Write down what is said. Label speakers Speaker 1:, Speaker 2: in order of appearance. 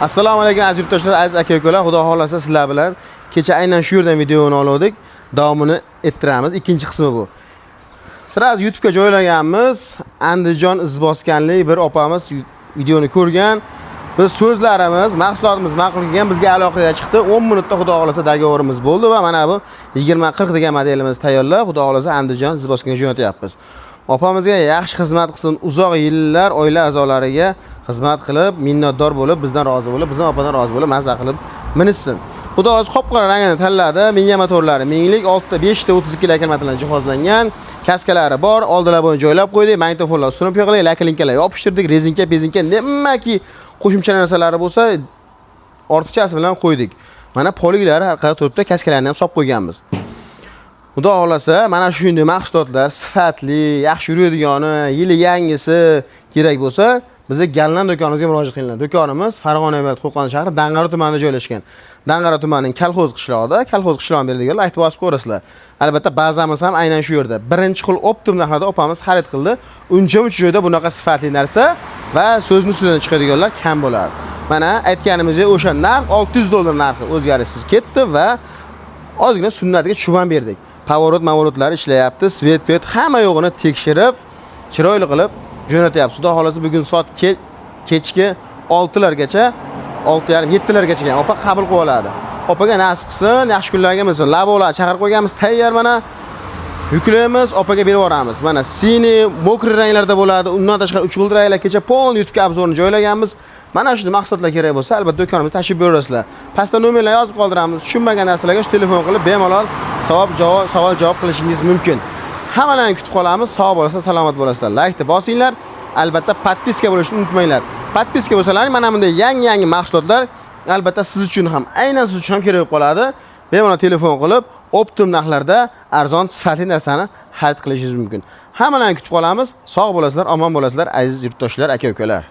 Speaker 1: Assalomu alaykum, aziz yurtdoshlar, aziz aka ukalar. Xudo xohlasa, sizlar bilan kecha aynan shu yerdan videoni oldik. Davomini ettiramiz. Ikkinchi qismi bu. Сразу YouTube'ga joylaganmiz. Andijon izboskanlik bir opamiz videoni ko'rgan. Biz so'zlarimiz, mahsulotimiz ma'qul kelgan, bizga aloqaga chiqdi. 10 minutda, Xudo xohlasa, договор imiz bo'ldi va mana bu 2040 degan modelimizni tayyorlab, Xudo xohlasa, Andijon Izboskonga jo'natyapmiz. Opamizga yaxshi xizmat qilsin, uzoq yillar oila a'zolariga xizmat qilib, minnatdor bo'lib, bizdan rozi bo'lib, bizning opadan rozi bo'lib, maza qilib minishsin. Xudo xohlasa, qop-qora rangini tanladi. Miya motorlari minglik, 6 ta, 5 ta 32 akkumulyatorlar jihozlangan. Kaskalari bor, oldilar bo'yicha joylab qo'ydik, magnitofonlar установка qildik, наклейка lar yopishtirdik, rezinka, pezinka, nimaki qo'shimcha narsalari bo'lsa, ortiqchasi bilan qo'ydik. Mana poliklari orqada turibdi, kaskalarni ham solib qo'yganmiz. Xudo xohlasa, mana shunday mahsulotlar sifatli, yaxshi yuradigani, yili yangisi kerak bo'lsa, bizga Gallan do'konimizga murojaat qilinglar. Do'konimiz Farg'ona viloyati, Qo'qon shahri, Dang'ara tumanida joylashgan. Dang'ara tumanining Kolxoz qishlog'ida, Kolxoz qishlog'ini beradiganlar aytib bosib ko'rasizlar. Albatta, bazamiz ham aynan shu yerda. Birinchi qo'l оптом narxlarda opamiz xarid qildi. Uncha muncha joyda bunaqa sifatli narsa va so'zni ustidan chiqadiganlar kam bo'ladi. Mana aytganimizdek, o'sha narx, $600 narxi o'zgarishsiz ketdi va ozgina sunnatiga tushib ham berdik. Поворот mavorotlari ishlayapti, свет pet hamma yo'g'ini tekshirib, chiroyli qilib jo'natyapmiz. Xudo xohlasa, bugun soat kechki 6 largacha, 6:30, 7 largacha opa qabul qilib oladi. Opaga nasib qilsin, yaxshi kunlarga minsin. Lavolar chaqirib qo'yganmiz, tayyor mana. Yuklaymiz, opaga berib yuboramiz. Mana синий, мокрый ranglarda bo'ladi. Undan tashqari uch xil ranglar, kecha полный YouTube'ga обзор ni joylaganmiz. Mana shu mahsulotlar kerak bo'lsa, albatta do'konimizga tashrif buyurasizlar. Pastda nomerlar yozib qoldiramiz. Tushunmagan narsalarga shu telefon qilib bemalol savol javob qilishingiz mumkin. Hammalarni kutib qolamiz. Sog' bo'lasizlar, salomat bo'lasizlar. Laykni bosinglar. Albatta, подписка bo'lishni unutmanglar. Подписка bo'lsalaring, mana bunday yangi-yangi mahsulotlar albatta siz uchun ham, aynan siz uchun ham kerak bo'lib qoladi. Bemalol telefon qilib, оптом narxlarda arzon, sifatli narsani xarid qilishingiz mumkin. Hammalarni kutib qolamiz. Sog' bo'lasizlar, omon bo'lasizlar, aziz yurtdoshlar, aka-ukalar.